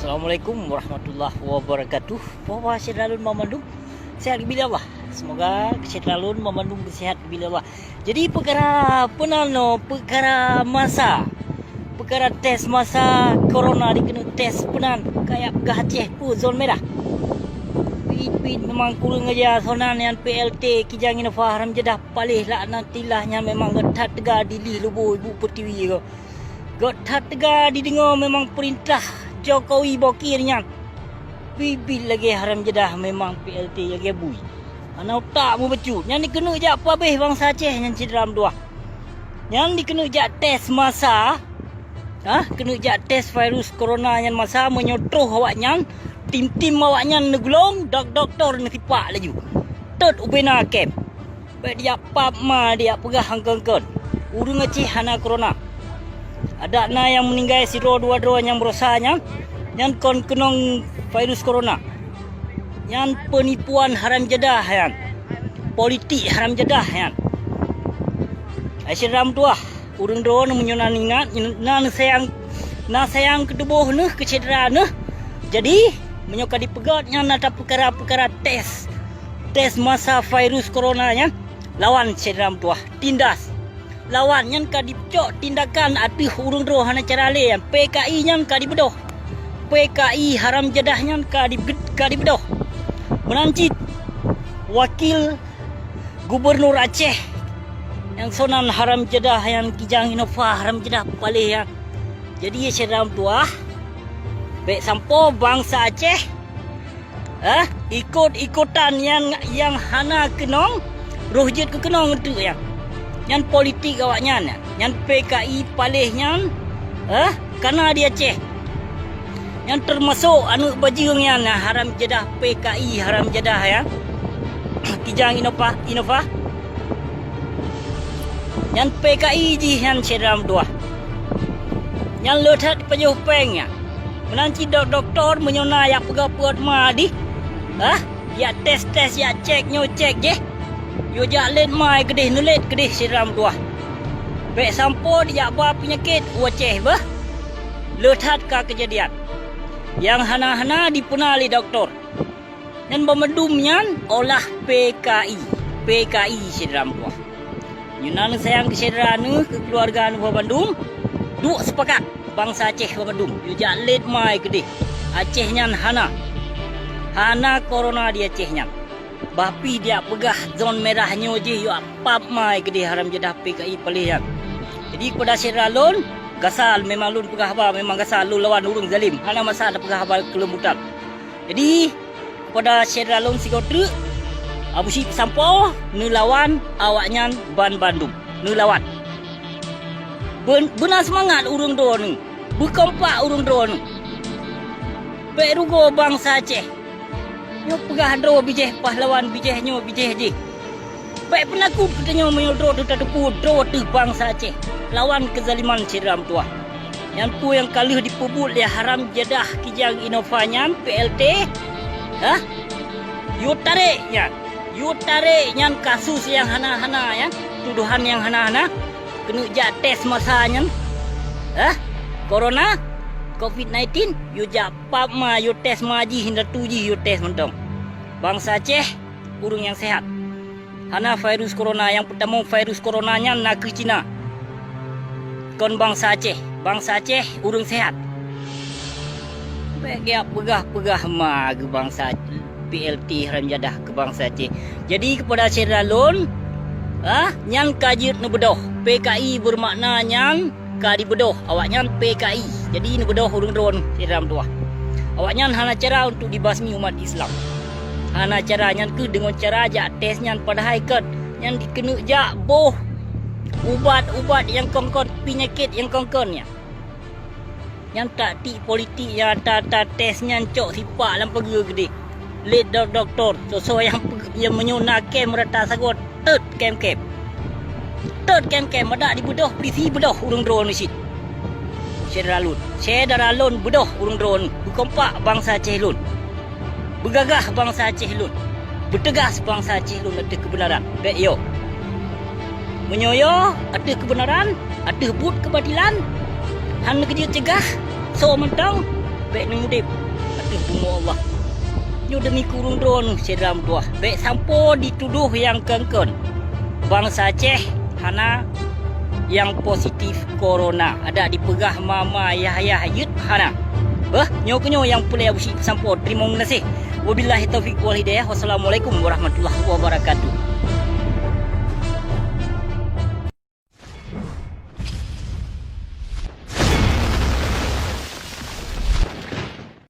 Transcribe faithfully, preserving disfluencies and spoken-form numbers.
Assalamualaikum warahmatullahi wabarakatuh. Puan-puan syedara lôn banmandum, sehat geubri lé Allah. Semoga syedara lôn banmandum sehat geubri lé Allah. Jadi peukara peunan nyoe, peukara masa, peukara tes masa corona dikeuneuk tes peunan, kajak peugah Aceh peue zon merah. Pit-pit memang kureueng aja sonan nyan P L T Kijang Innova haram jadah paléh laknatillah nyan memang that teuga dilih lubô ibu pertiwi ko. Göt that teuga dideungoe memang peurintah Jokowi bokir nyan. Bit-bit lagèe haram jadah memang P L T lagèe bui. Hana utak meubacut. Nyan dikeuneuk jak peuabéh bansa Aceh nyan cit ram dua. Nyan dikeuneuk jak tes masa. Ha, keuneuk jak tes virus corona nyan masa meunyoe troh awaknyan, tim-tim awaknyan neugulong, dok-doktor neusipak laju. Tot ubena kem. Bèk dijak pap ma dijak peugah angkon-angkon. Ureueng Aceh hana corona. Adak na nyang meuninggai sidroe dua droe nyang barosa nyan, nyan kon keunong virus corona. Nyan peunipuan haram jadah nyan. Politik haram jadah nyan. Hai syedara meutuah, ureueng droeneuh meunyoe na ingat, na neusayang, na sayang keu tuboh neuh, keu syedara neuh. Jadi, meunyoe ka dipeugöt nyan atra peukara-peukara tes, tes masa virus corona nyan, lawan syedara meutuah, tindas. Lawan nyan ka dicok tindakan ateueh ureueng droe hana cara lé nyan. P K I nyan ka dibeudôh. P K I haram jadah nyan ka dibe-, ka dibeudôh. Meunan cit, wakil gubernur Aceh nyang sonan haram jadah nyan Kijang Innova haram jadah paléh nyan. Jadi, syedara meutuah, bèk sampoe bansa Aceh Eh, ikot-ikotan nyang, nyang hana keunong, roh jeuet keu keunong teuk nyan. Nyan politik awaknyan, nyan P K I paléh nyan, eh, kana di Aceh. Nyan teumasok aneuk bajeueng nyan, haram jadah P K I, haram jadah ya. Kijang Innova, Innova. Nyan P K I jih nyan syedara meutuah. Nyan le that pajoh péng nyan. Meunan cit dok-, doktor meunyoe na jak peugah peuet ma dih, hah? Jak tes-tes, jak cek nyoe cek jih. Yue jak lét ma keudeh, neulét keudeh syedara meutuah. Bèk sampoe dijak ba peunyakét u Aceh beuh. Le that ka keujadian. Nyang hana-hana dipeuna lé doktor. Nyan banmandum nyan olah P K I, P K I syedara meutuah. Nyoe na neusayang keu syedara neuh, keu keuluwarga neuh banmandum, duek seupakat bansa Aceh banmandum. Yue jak lét ma keudeh. Aceh nyan hana. Hana corona di Aceh nyan. Bah pih dijak peugah zon merah nyoe jih yue pap ma keudeh haram jadah P K I paléh nyan. Jadi keupada syedara lôn, gasa memang lôn peugah haba, memang gasa lôn lawan ureueng zalim. Hana masa tapeugah haba keu lôn buta. Jadi, keupada syedara lôn sigoe treuk, Abu Syik peusampoe neulawan awaknyan banmandum. Neulawan. Beun-, beuna seumangat ureueng droeneuh. Beukompak ureueng droeneuh. Bèk rugoe bansa Aceh. Nyoe peugah droe bijéh pahlawan, bijéh nyoe bijéh jih. Bèk peunakot geutanyoe meunyoe droe teutateupeue droe teuh bansa Aceh lawan keuzaliman syedara meutuah. Nyan peue nyang ka lheueh jipeubuet lé haram jadah Kijang Innova nyan P L T? Hah? Yue tarek nyan. Yue tarek nyan kasus nyang hana-hana nyan, tudohan nyang hana-hana. Keuneuk jak tes masa nyan. Hah? Corona? Covid nineteen? Yue jak pap ma, yue tes ma jih, indatu jih yue tes mantong. Bansa Aceh ureueng nyang sehat. Hana virus corona, nyang peutamong virus corona nyan nakeuh Cina. Kon bansa Aceh, bansa Aceh ureueng sehat. Bèk geujak peugah-peugah ma keu bansa P L T haram jadah keu bansa Aceh. Jadi keupada syedara lôn, ah, nyan ka jeuet neubeudôh. P K I beumakna nyan ka dibeudôh, awaknyan P K I. Jadi neubeudôh ureueng droeneuh syedara meutuah. Awaknyan hana cara untuk dibasmi umat Islam. Hana cara, nyan keuh deungon cara jak tes nyan padahai kön nyan dikeuneuk jak boh ubat-ubat nyang kon-kon, peunyakét nyang kon-kon nyan. Nyan taktik politik nyang ata-ata tes nyan cok sipak lam pageue keudeh. Lé dok-, doktor, soe-soe nyang pe-, nyang meunyoe na kem rata sagoe, teut kem-kem. Teut kem-kem, madak dibeudôh, polisi beudôh ureueng droeneuh cit. Syedara lôn, syedara lôn beudôh ureueng droeneuh, beukompak bansa Aceh lôn. Beugagah bansa Aceh lôn. Beuteugas bansa Aceh lôn ateueh keubeunaran. Bèk yo. Meunyoe yo ateueh keubeunaran, ateueh buet keubatilan, hana keujeuet cegah, soe mantong, bèk neumudép. Bumoe Allah. Nyoe demi kureueng droeneuh syedara meutuwah. Bék sampoe jitudôh nyang kon-kon. Bansa Aceh hana nyang positif corona. Adak jipeugah ma-ma, yah-yah, jeuet hana. Beuh, nyoe keunyoe nyang peureulée Abusyik peusampoe. Teurimong geunaséh. Wabillahi taufiq wal hidayah. Wassalamualaikum warahmatullahi wabarakatuh.